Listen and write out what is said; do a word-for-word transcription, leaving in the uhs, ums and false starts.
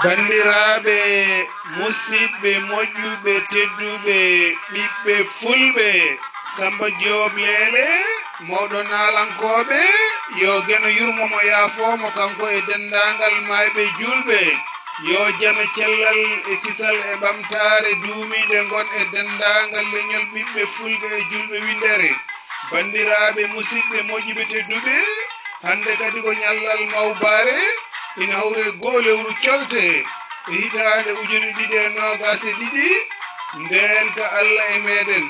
Banndiraaɓe, musidɓe moƴƴuɓe, tedduɓe, ɓiɓɓe fulɓe, Samba Joob Leele, mawɗo naalankooɓe, yo Geno yurmo mo, yaafoo mo, kanko e denndaangal maayɓe juulɓe. Yo jam e cellal e kisal e ɓamtaare duumiinde ngon e denndaangal leñol ɓiɓɓe fulɓe e juulɓe winndere. Banndiraaɓe, musidɓe moƴƴuɓe tedduɓe, hannde kadi ko ñallal mawbaare, ina hawre goo lewru colte e hitaande ujune ɗiɗi e noogaas e ɗiɗi, ndeen ka Alla e meeɗen.